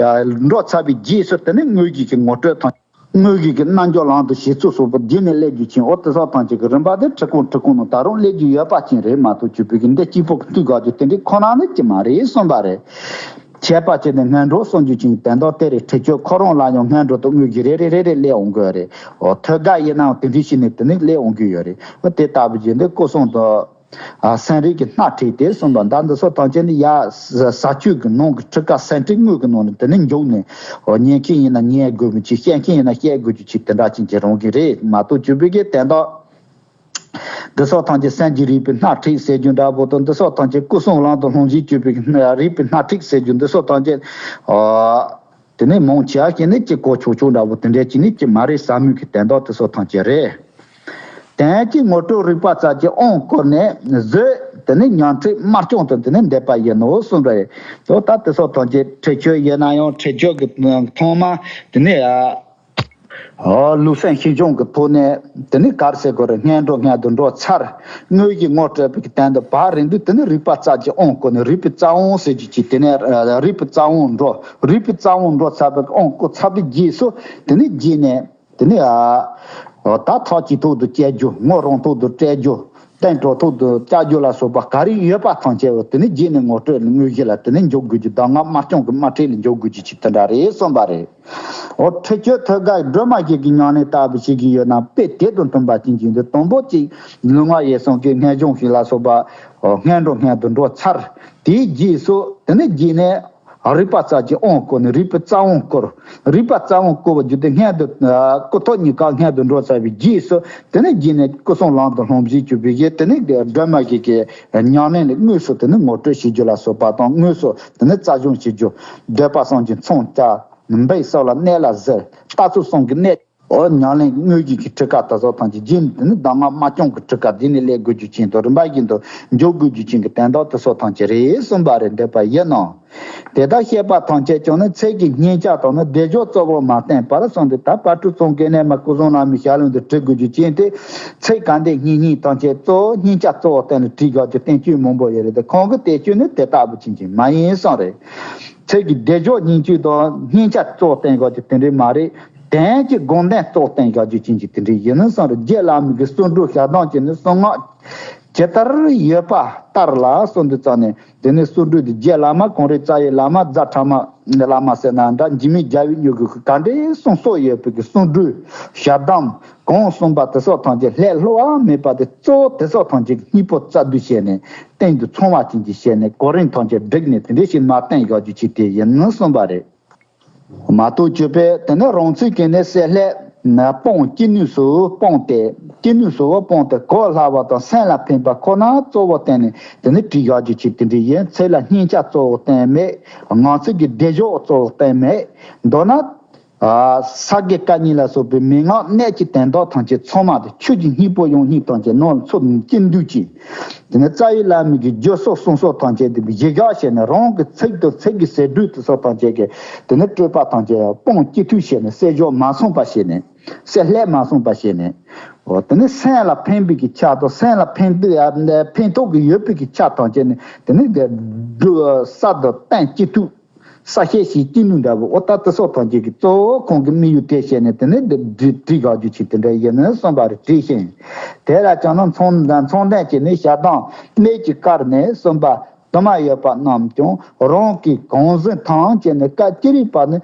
འགྲོ་ཚར་བའི་རྗེས་སུ་དེ་ནས་དངོས་གཞི་གི་ངོ་སྤྲོད་དང་། དངོས་གཞི་གི་རྣལ་འབྱོར་ལམ་དུ་བྱེད་ཚུལ་སོགས་པ་བརྒྱུད་ནས་སླེབས་རྒྱུ་ཅན། འོ་དེ་སོགས་ཐམས་ཅད་ཀྱི་རིམ་པ་དེ་ཁྲིད་ཁུངས་ཁྲིད་ཁུངས་ནང་ད་རུང་སླེབས་རྒྱུ་ཡོད་པ་ཅན་རེད་མ་གཏོགས། ཆོས་པའི་གི་འདི་གཅིག་པོ་གི་བསྡུས་དགོས་རྒྱུ་དེ་འདྲའི་ཁོ་ན་ནི་ཅི་མ་རེད་གསུངས་པ་རེད། ཁྱད་པར་ཅན་དེ་སྔོན་འགྲོ་གསུང་རྒྱུ་ཅན་དོན་དག་དེ་རེད། ཁྲིད་ཆོས་ཁོ་རང་ལ་ཡང་སྔོན་འགྲོ་དང་དངོས་གཞི་རེ་རེ་རེ་རེ་སླེབས་འོང་གི་ཡོད་རེད། འོ་ཐོད་རྒལ་ཡིན་ནའང་དེ་འདྲའི་ཞིག་ནས་དེ་ནི་སླེབས་འོང་གི་ཡོད་རེད། འོ་དེ་ལྟ་བུ་ཅན་དེ་སྐུ་གསུང་དང་། ཨ་སེམས་རིག་གི་སྣ་ཁྲིད་དེ་གསུངས་པ་འདྲ། འདི་སོགས་ཐམས་ཅད་ནི་ཡ་ས་ས་བཅུ་གི་ནང་གི་ཁྲིད་ཀ་སེམས་ཁྲིད་དངོས་ཀྱི་ནང་ནས་དེ་ནི་འཇུག་ནས། འོ་ཉན་མཁན་ཡིན་ན་ཉན་དགོས་མི་ཅིག་བཤད་མཁན་ཡིན་ན་བཤད་དགོས་རྒྱུ་ཅིག་དེ་འདྲ་ཅན་གྱི་རང་གི་རེད་མ་གཏོགས། ཆོས་པའི་གི་དོན་དག་འདི་སོགས་ཐམས་ཅད་སེམས་ཀྱི་རིག་པའི་སྣ་ཁྲིད་ཟེར་རྒྱུ་འདྲ་པོ་དང་། འདི་སོགས་ཐམས་ཅད་སྐུ་གསུང་ལམ་དང་ལྷུན་གྱིས་གཅོད་པའི་རིག་པའི་སྣ་ཁྲིད་ཟེར་རྒྱུ་འདི་སོགས་ཐམས་ཅད། ཨ། དེ་ནས་མང་ཆེ་བ་ཞིག་ནི་ཅི་གོ་ཆོག་ཆོག་འདྲ་པོ་དེ་འདྲ་ཅིག་ནི་ཅི་མ་རེད། ཟབ་མོའི་གི་དོན་དག་དེ་སོགས་ཐམས་ཅད་རེད། དོན་གྱི་ངོ་སྤྲོད་རིག་པ་རྩལ་གྱི་དབང་བསྐུར་ནས་བཟོད། དེ་ནས་ཉམས་ཁྲིད་དམར་སྐྱོང་དུ་དེ་ནས་འདེབས་པ་ཡིན་ནོ་གསུངས་པ་རེད། དོ་ད་དེ་སོགས་ཐམས་ཅད་ཁྲིད་ཆོས་ཡིན་ན་ཡང་ཁྲིད་ཆོས་ཀྱི་ཐོག་མ་དེ་ནས། ཨོ་ལུགས་སེམས་ཤིན་སྦྱོང་གི་ཐོག་ནས་དེ་ནི་གར་སའི་སྐོར་རེ་སྔོན་འགྲོ་སྔོན་དུ་འགྲོ་ཚར། དངོས་ཀྱི་ངོ་སྤྲོད་པའི་གི་དོན་དུ་བར་རིང་དུ་དེ་ནི་རིག་པ་རྩ་གཅིག་དབང་བསྐུར་ནས་རིག་པའི་རྩ་དབང་ཟེར་རྒྱུ་གཅིག་དེ་ནས་རིག་པའི་རྩ་དབང་འགྲོ། རིག་པའི་རྩ་དབང་འགྲོ་ཚར་བའི་དབང་བསྐུར་ཚར་བའི་རྗེས་སུ་དེ་ནི་རྗེས་ནས་དེ་ནི་ཨ་ད་ཐག་གཅིག་ཐོག་ཏུ་བཅད་རྒྱུ། ངོ་རང་ཐོག་ཏུ་སྤྲད་རྒྱུ། སྟེང་གྲོགས་ཐོག་ཏུ་བཅར་རྒྱུ་ལ་སོགས་པ་ག་རེ་ཡོད་པ་ཐམས་ཅད་དེ་ནི་རྗེས་ནས་ངོ་སྤྲོད་དངོས་གཞི་ལ་དེ་ནི་འཇུག་དགོས་རྒྱུ། གདམས་ངག་མ་སྐྱོང་གི་མ་ཁྲིད་ལ་འཇུག་དགོས་རྒྱུ་ཅིག་དེ་འདྲ་རེད་གསུངས་པ་རེད། འོ་ཁྲི་ཆོས་ཐོད་དཀར་སྒྲོལ་མ་བཞི་གི་ཉམས་ལེན་ལྟ་བུ་ཞིག་གི་ཡོད་ན་དཔེ་དེ་དང་མཐུན་པ་ཅན་གྱི་འདི་དང་པོ་གཅིག་ལུས་ངག་ཡིད་གསུམ་གྱི་སྔོན་སྦྱོང་ཞིག་ལ་སོགས་པ་སྔོན་འགྲོ་སྔོན་དུ་འགྲོ་ཚར། དེའི་རྗེས་སུ་དེ་ནི་རྗེས་ནས་རིག་པ་རྩ་གཅིག་དབང་བསྐུར་ནས་རིག་པའི་རྩ་དབང་བསྐུར། རིག་པ་རྩ་དབང་བསྐུར་བ་བརྒྱུད་དེ་སྔོན་དུ་སྐུ་ཐོག་གཉིས་ཀ་སྔོན་དུ་འགྲོ་ཚར་བའི་རྗེས་སུ་དེ་ནས་རྗེས་ནས་སྐུ་གསུམ་ལམ་དུ་ལྷུང་བཞེས་བཅུག་པའི་རྗེས་དེ་ནས་སྒྲོལ་མ་བཞི་གི་ཉམས་ལེན་ལ་དངོས་སུ་དེ་ནས་ངོ་སྤྲོད་བྱེད་རྒྱུ་ལ་སོགས་པ་དང་། དངོས་སུ་དེ་ནས་རྩལ་སྦྱོང་བྱེད་རྒྱུ། སྒྲོལ་མ་གསུམ་གྱི་མཚོན་བྱ། འབེབས་སོགས་ལ་གནད་ལ་གཟིར། རྟགས་ཚུལ་གསུམ་གྱི་གནད། འོ་ཉམས་ལེན་དངོས་གཞི་གི་ཁྲིད་ཀ་དེ་སོགས་ཐམས་ཅད་རྗེས་ནས་དེ་ནི་གདམས་ངག་མ་སྐྱོང་གི་ཁྲིད་ཀ་འདི་ནས་སླེབས་དགོས་རྒྱུ་ཅན་དང་རིམ་པ་བཞིན་དུ་འཇུག་དགོས་རྒྱུ་ཅན་གྱི་དོན་དག་དེ་སོགས་ཐམས་ཅད་རེད་གསུངས་པ་རེད། འདོད་པ་ཡིན་ནོ། དེ་ལྟར་བཤད་པ་ཐམས་ཅད་ཀྱང་ནི་ཚིག་གི་སྙན་ཆ་དང་ནི་སྡེབ་སྦྱོར་གཙོ་བོར་མ་བསྟན་པར་གསུངས་ཏེ། ད་དཔལ་སྤྲུལ་ཙོང་ཁའི་གནས་མ་སྐུ་གསུམ་བླ་མའི་ཞལ་ལུང་དུ་བྲི་དགོས་རྒྱུ་ཅན་དེ། ཚིག་ག་འདི་སྙན་སྙན་ཐམས་ཅད་གཙོ་བོ་སྙན་ཆ་གཙོ་བོ་བསྟན་ནས་བྲིས་དགོས་རྒྱུ་བསྟན་བཅོས་མང་པོ་ཡོད་རེད་དེ། ཁོང་གི་བསྟན་བཅོས་ནི་དེ་ལྟ་བུ་ཅན་ཅིག་མ་ཡིན་གསུངས་རེད། ཚིག་གི་སྡེབ་སྦྱོར་སྙན་བརྒྱུད་དང་སྙན་ཆ་གཙོ་བོ་བསྟན་དགོས་རྒྱུ་དེ་འདྲ་མ་རེད། དོན་གྱི་དགོངས་དོན་གཙོ་བོ་བསྟན་དགོས་རྒྱུ་ཅན་གྱི་དེ་འདྲ་ཡིན་ནོ་གསུངས་རེད། རྗེ་བླ་མའི་གི་གསུང་སྒྲོས་ཞལ་གདམས་ཀྱི་ནི་གསུང་ངག་ཇི་ལྟར་ཡོད་པ་ལྟར་ལ་གསུངས་དུས་ཙམ་ནས། དེ་ནས་གསུང་སྒྲོས་དེ་རྗེ་བླ་མ་གངས་རི་རྩ་བའི་བླ་མ་རྫ་ཕྲ་མ་བླ་མ་ཟེར་ན་འདྲ། འཇིགས་མེད་རྒྱལ་བའི་སྨྱུ་གུ་གི་ག་འདྲའི་གསུང་སྲོལ་ཡོད་པའི་གི་གསུང་སྒྲོས་ཞལ་གདམས་གང་གསུངས་པ་དེ་སོགས་ཐམས་ཅད་ལྷད་ལྷོ་བ་མེད་པ་དེ་གཙོ་བོ་དེ་སོགས་ཐམས་ཅད་ཀྱི་སྙིང་པོ་རྩ་བསྡུས་བྱས་ནས། སྟེང་དུ་ཚང་བ་ཅན་གྱི་བཤད་ནས་གོ་རིམ་ཐམས་ཅད་བསྒྲིགས་ནས་དེ་འདྲ་ཞིག་མ་བསྟན་ཡག་རྒྱུ་ཅིག་དེ་ཡིན་ནོ་གསུངས་པ་རེད། མ་གཏོགས་གྱུར་པས་དེ་ནི་རང་ཚུགས་ཀྱིས་ནི་སེལ་སླད་ནི་སྤང་ཅི་ནུས་སུ་སྤངས་ཏེ། ཅི་ནུས་སུ་སྤངས་ཏེ་གོ་སླ་བ་དང་སེམས་ལ་ཕན་པ་ཁོ་ན་གཙོ་བོ་བསྟན་ནས་དེ་ནི་བྲིས་ཡག་རྒྱུ་ཅིག་དེ་འདྲ་ཡིན། ཚིག་ལ་སྙན་ཆ་གཙོ་བོ་བསྟན་མེད། ངག་ཚིག་གི་སྡེབ་སྦྱོར་གཙོ་བོ་བསྟན་མེད། མདོར་ན། ས་དགེ་བཀའ་རྙིང་ལ་སོགས་པའི་མན་ངག་གནད་ཀྱི་དོན་དག་ཐམས་ཅད་ཚང་མ་དེ་ཆོས་ཀྱི་སྙིང་པོ་ཡོངས་སྙིང་ཐམས་ཅད་ནང་ལ་ཚུད་ནས་ཅི་འདུས་ཀྱི། དེ་ནས་རྩ་བའི་བླ་མའི་གི་བརྗོད་སོགས་གསུང་སོགས་ཐམས་ཅད་དེ་གཞི་བཞག་བྱས་ནས། རང་གི་ཚིག་དང་ཚིག་གི་ཟེར་སྒྲོས་དེ་སོགས་ཐམས་ཅད་ཀྱི་དེ་ནས་སྤྲོས་པ་ཐམས་ཅད་སྤོང་ཅི་ཐུབ་བྱས་ནས་བསལ་འཇོག་མ་སོང་པ་བྱས་ནས། བསལ་བསླད་མ་སོང་པ་བྱས་ནས། འོ་དེ་ནས་སེམས་ལ་ཕན་པའི་གི་ཆ་དང་སེམས་ལ་ཕན་ཐོགས་ཕན་ཐོགས་ཀྱི་ཡོད་པའི་གི་ཆ་ཐམས་ཅད་ནི་དེ་ནས་དེ་སྒྲུབ་ས་དང་བསྟན་ཅི་ཐུབ། ས་བཤད་ཞིག་ཅི་ནུས་འདྲ་བོ། འོ་ད་དེ་སོགས་ཐམས་ཅད་ཀྱི་གཙོ་བོ་ཁོང་གི་དམིགས་ཡུལ་དེ་བཤད་ནས་དེ་ནས་འདི་བྲིས་བྲིས་དགོས་རྒྱུ་ཅིག་དེ་འདྲ་ཡིན་ནོ་གསུངས་པ་རེད། བྲིས་ཤིང་། དེ་ལ་ཀྱང་ན་མཚོན་མཚོན་ལྡན་གྱི་ནི་ཞལ་གདམས་གནད་ཀྱི་བཀར་ནས་གསུངས་པ་དུ་མ་ཡོད་པ་རྣམས་ཀྱང་རང་གི་གང་ཟིན་ཐང་བཅད་ནས་སྐབས་ཅི་རིགས་པ་ནི།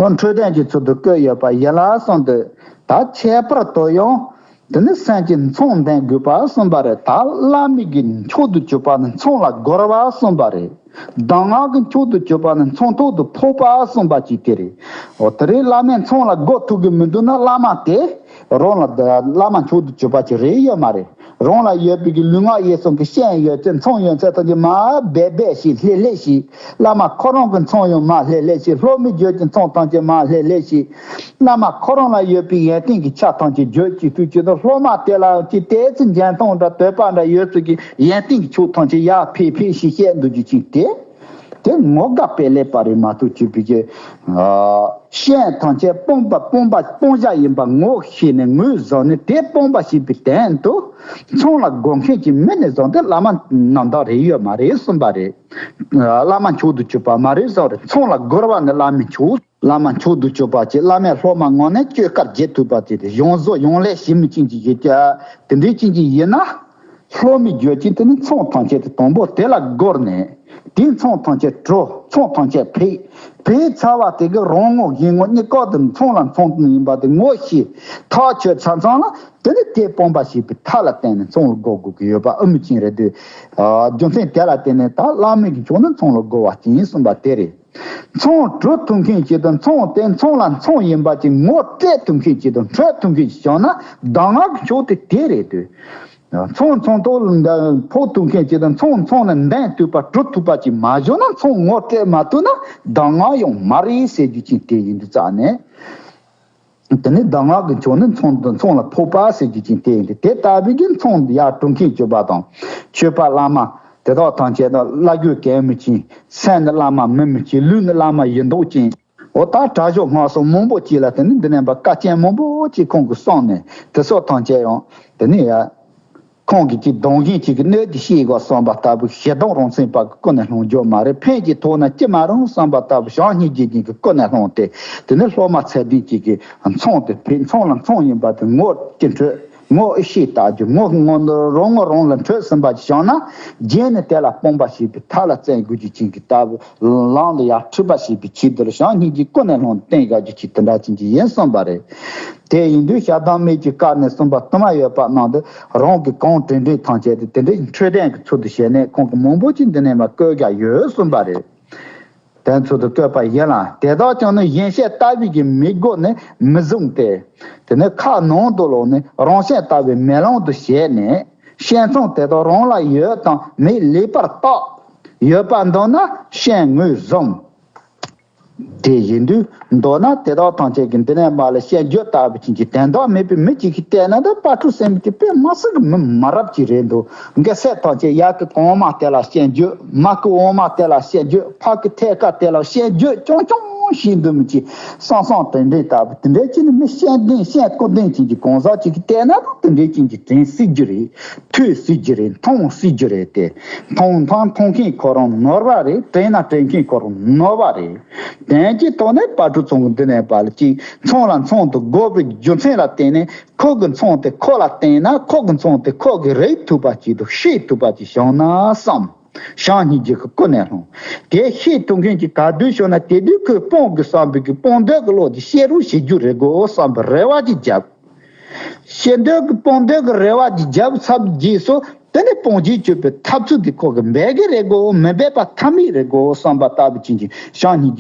འོ་འཕྲོས་དོན་གྱི་ཚུལ་དུ་བཀོད་ཡོད་པ་ཡིན་ལ་གསུངས་ཏེ། ད་ཁྱད་པར་དུ་ཡང་དེ་ནི་སེམས་ཀྱི་མཚོན་ལྡན་དགོས་པ་གསུངས་པ་རེད། ད་བླ་མའི་གི་མཆོག་ཏུ་གྱུར་པ་ནི་མཚོན་ལ་རྒོལ་བ་གསུངས་པ་རེད། གདམས་ངག་གི་མཆོག་ཏུ་གྱུར་པ་ནི་མཚོན་ཐོག་ཏུ་ཕོག་པ་གསུངས་པ་ཅིག་དེ་རེད། འོ་དེ་རིང་བླ་མའི་མཚོན་ལ་རྒོལ་ཐུབ་ཀྱི་མི་འདུག་ན་བླ་མ་དེ་རང་ལ་བླ་མ་མཆོག་ཏུ་གྱུར་པ་ཅིག་རེད་ཡོད་མ་རེད། རང་ལ་ཡོད་པའི་གི་ལུས་ངག་ཡིད་གསུམ་གྱི་ཤེས་ཡོན་ཚད་མཚོན་ཡོན་ཚད་ཐམས་ཅད་མར་སྦས་སྦས་ཤིག་ལྷེ་ལྷེ་ཤིག་བླ་མ་ཁོ་རང་གི་མཚོན་ཡང་མར་ལྷེ་ལྷེ་ཤིག་སློབ་མའི་རྒྱུད་ཀྱི་མཚོན་ཐམས་ཅད་མར་ལྷེ་ལྷེ་ཤིག་བླ་མ་ཁོ་རང་ལ་ཡོད་པའི་ཡོན་ཏན་གྱི་ཆ་ཐམས་ཅད་བརྗོད་ཅིག་ཐུབ་ཅིག་དང་། སློབ་མ་དེ་ལ་ཅིག་ཏོག་ཙམ་འཇོན་ཐང་འདྲ་དད་པ་འདྲ་ཡོད་ཚུལ་གྱི་ཡོན་ཏན་གྱི་ཕྱོགས་ཐམས་ཅད་ཡར་ཕེབས་ཕེབས་ཤིག་བཤད་འདུག་རྒྱུ་ཅིག་དེ། དེ་ངོ་དགའ་སྤེལ་ལེགས་པ་རེད་མ་གཏོགས་ཅིག་པའི་གི་ཤེས་ཐམས་ཅད་སྤོང་པ་སྤོང་པ་སྤོང་བྱ་ཡིན་པ་ངོ་ཤེས་ནས་ངོས་བཟུང་ནས་དེ་སྤོང་བ་ཞིག་པའི་དོན་དུ་མཚོན་ལ་རྒོལ་མཁན་གྱི་མི་ནས་བཟུང་སྟེ་བླ་མ་རྣམ་དག་རེད་ཡོད་མ་རེད་གསུངས་པ་རེད། བླ་མ་མཆོག་ཏུ་གྱུར་པ་མ་རེད་གསུངས་རེད། མཚོན་ལ་རྒོལ་བ་ནི་བླ་མའི་མཆོག་བླ་མ་མཆོག་ཏུ་གྱུར་པ་ཅིག་བླ་མའི་སློབ་མ་ངོ་ནས་བཅོས་དཀར་བརྗེ་ཐུབ་པ་ཅིག་དེ་ཡོངས་རྫོགས་ཡོང་ལས་ཞིབ་མི་ཅན་གྱི་ཡོད་ཀྱང་དེ་འདྲའི་ཅན་གྱི་ཡིན་ན། སློབ་མའི་རྒྱུད་ཀྱི་དེ་ནི་མཚོན་ཐམས་ཅད་དེ་དང་པོ་དེ་ལ་རྒོལ་ནས་དེའི་མཚོན་ཐམས་ཅད་གྲོལ། མཚོན་ཐམས་ཅད་ཕེབས། ཕེབས་ཚར་བ་དེ་གི་རང་ངོ་གཞན་ངོ་གཉིས་ཀ་དེ་མཚོན་ལ་མཚོན་ཡིན་པ་དེ་ངོ་ཤེས་ཐག་ཆོད་ཚར་ཙང་ལ་དེ་ནི་དེ་སྤོང་བ་ཞེས་པའི་མཐའ་ལ་བརྟེན་ནས་མཚོན་ལ་རྒོལ་དགོས་ཀྱི་ཡོད་པ་ཨ་མི་ཅན་རེད་དུས། རྒྱུ་མཚན་དེ་ལ་བརྟེན་ནས་ད་བླ་མའི་གི་མཆོག་ནི་མཚོན་ལ་རྒོལ་བ་ཅན་ཡིན་གསུངས་པ་དེ་རེད། མཚོན་གྲོལ་ཐུབ་མཁན་ཅིག་དང་མཚོན་དེ་མཚོན་ལ་མཚོན་ཡིན་པ་ཅིག་ངོ་སྤྲད་ཐུབ་མཁན་ཅིག་དང་གྲོལ་ཐུབ་མཁན་ཅིག་བྱུང་ན་གདམས་ངག་གི་མཆོག་དེ་དེ་རེད་དུས། མཚོན་མཚོན་ཐོག་ལ་ཕོག་ཐུབ་མཁན་ཅིག་དང་མཚོན་མཚོན་ལ་འདོན་ཐུབ་པ་གྲོལ་ཐུབ་པ་ཅིག་མ་བྱུང་ན་མཚོན་ངོ་སྤྲད་མ་ཐུབ་ན་གདམས་ངག་ཡང་མ་རེད་ཟེར་རྒྱུ་ཅིག་དེ་ཡིན་དུས་ཙང་ནས། དེ་ནི་གདམས་ངག་གི་མཆོག་ནི་མཚོན་དང་མཚོན་ལ་ཕོག་པ་ཟེར་རྒྱུ་ཅིག་དེ་ཡིན་ཏེ། དེ་ལྟ་བུའི་གི་མཚོན་ཡར་གྲུབ་མཁན་གྱུར་པ་དང་། ཆོས་པ་བླ་མ་དེ་དག་ཐམས་ཅད་དང་བླ་རྒྱུད་གད་མི་ཅན། སེམས་ནི་བླ་མ་མི་མི་ཅན། ལུས་ནི་བླ་མ་ཡིན་མདོག་ཅན། འོ་ད་དྲག་ཤོས་ངན་སོང་མང་པོ་ཅིག་ལ་དེ་ནི་འདི་ནས་པ་བཀའ་རྐྱེན་མང་པོ་ཅིག་ཁོང་གིས་གསུངས་ནས་དེ་སོགས་ཐམས་ཅད་ཡང་དེ་ནི་ཡ། ཁོང་གིས་ཅིག་གདུང་ཞིང་ཅིག་གི་གནོད་དེ་ཤེས་དགོས་བསམ་པ་ལྟ་བུ་ཞེ་སྡང་རང་སེམས་པ་གི་ཀུན་ནས་སློང་རྒྱུ་མ་རེད། ཕན་གྱི་ཐོག་ན་ཅི་མ་རུང་བསམ་པ་ལྟ་བུ་བྱམས་སྙིང་རྗེ་ཅན་གྱི་ཀུན་ནས་སློང་སྟེ། དེ་ནི་སློབ་མ་ཚད་ལྡན་ཅིག་གི་མཚུངས་དེ་ཕན་མཚུངས་ལ་མཚུངས་ཡིན་པ་དེ་ངོ་ཅི་འཕྲོད། ངོ་ཨི་ཤེས་ལྟ་རྒྱུ་ངོ་ངོ་རང་ངོ་རང་ལ་འཕྲོད་ཟིན་པ་ཅིག་བྱུང་ན། རྗེས་ནས་དེ་ལ་སྤོང་པ་ཞེས་པའི་མཐའ་ལ་བཙན་དགོས་རྒྱུ་ཅན་གྱི་ལྟ་བུ་ལམ་ལ་ཡར་ཁྲིད་པ་ཞེས་པའི་ཆེད་དུ་ལ་བྱམས་སྙིང་རྗེ་ཀུན་ནས་སློང་བསྟེན་དགའ་རྒྱུ་ཅིག་དེ་འདྲ་ཅན་གྱི་ཡིན་བསམ་པ་རེད། དེ་ཡིན་དུས་ཞྭ་དམ་མེད་ཀྱི་བཀའ་ནས་གསུངས་པ་དུ་མ་ཡོད་པ་རྣམས་དེ་རང་གི་གང་དྲན་དྲན་ཐམས་ཅད་དེ་དེ་འདྲའི་འཕྲོད་བསྟེན་གྱི་ཚུལ་དུ་བྱས་ནས་ཁོང་གི་མང་པོ་ཅིག་འདི་ནས་མ་བཀོད་རྒྱ་ཡོད་གསུངས་པ་རེད། དེ་ཚུལ་དུ་བཀོད་པ་ཡིན་ལ་དེ་དག་ཀྱང་ནི་གཞན་བཤད་ལྟ་བུའི་གི་མིག་སྒོ་ནས་མི་བཟུང་སྟེ། དེ་ནས་ཁ་ནང་དུ་ལོག་ནས་རང་བཤད་ལྟ་བུའི་མེ་ལོང་དུ་བྱས་ནས་བཤད་མཚམས་དེ་དག་རང་ལ་ཡོད་དང་མེད་ལེགས་པར་བརྟག་ཡོད་པ་འདུག་ན་བཤད་ངོས་བཟུང་། དེ་ཡིན་དུས་མདོར་ན་དེ་དག་ཐམས་ཅད་ཀྱི་འདི་ནས་མ་ལ་བཤད་རྒྱུ་ལྟ་བུ་ཅན་གྱི་དོན་དག་མེད་པའི་མི་གཅིག་གིས་བལྟས་ན་ད་དཔལ་སྤྲུལ་སེང་གེ་དེ་དཔེ་མི་སྲིད་གི་མི་མ་རབས་ཅིག་རེད་འདུག་མགལ་ས་ཐམས་ཅད་ཡར་གི་གོང་མ་དེ་ལ་བཤད་རྒྱུ། མར་གི་འོག་མ་དེ་ལ་བཤད་རྒྱུ། ཕར་གི་ཐད་ཀ་དེ་ལ་བཤད་རྒྱུ་རྐྱང་རྐྱང་བྱས་འདུག་མི་གཅིག་བསམ་བསམ་དེ་འདྲའི་ལྟ་བུ་དེ་འདྲའི་ཅིག་ནི་མི་བཤད་ལྡན་བཤད་དཀའ་ལྡན་ཅན་གྱི་གང་ཟག་ཅིག་གིས་བལྟས་ན་ད་དེ་འདྲའི་ཅན་གྱི་དྲན་སྲིད་རྒྱུ་རེད། ཐོས་སྲིད་རྒྱུ་རེད། མཐོང་སྲིད་རྒྱུ་རེད་དེ། མཐོང་མཐོང་མཐོང་མཁན་ཁོ་རང་ནོར་བ་རེད། དྲན་ན་དྲན་མཁན་ཁོ་རང་ནོར་བ་རེད། དོན་གྱི་ཐོག་ནས་དཔལ་སྤྲུལ་ཚང་གི་འདི་ནས་པ་ལ་ཅིག་མཚུངས་ལ་མཚུངས་དུ་དགོས་པའི་རྒྱུ་མཚན་ལ་བརྟེན་ནས་ཁོ་གི་མཚུངས་དེ་ཁོ་ལ་བརྟེན་ན་ཁོ་གི་མཚུངས་དེ་ཁོ་གིས་རིག་ཐུབ་པ་ཅིག་དང་ཤེས་ཐུབ་པ་ཅིག་བྱུང་ན་བསམ། བྱམས་སྙིང་རྗེ་གི་ཀུན་ནས་སློང་། དེ་ཤེས་ཐུབ་མཁན་གྱི་ག་དུས་བྱུང་ན་དེ་དུས་ཁོས་སྤོང་དགོས་བསམ་པའི་གི་སྤོང་འདོད་ཀྱི་བློ་དེ་ཤེས་རོགས་བྱེད་རྒྱུ་རེད་དགོས་བསམ་པའི་རེ་བ་ཅིག་བརྒྱབ། ཤེས་འདོད་ཀྱི་སྤོང་འདོད་ཀྱི་རེ་བ་འདི་བརྒྱབ་ཚར་རྗེས་སུ་དེ་ནས་སྤོང་བྱེད་སྤྱོད་པའི་ཐབས་ཚུལ་འདི་ཁོ་གིས་འབད་གི་རེད་གོ། མི་འབད་པ་ཐབས་མེད་རེད་གོ་བསམ་པ་ལྟ་བུ་ཅན་གྱི་བྱམས་སྙིང་རྗེ་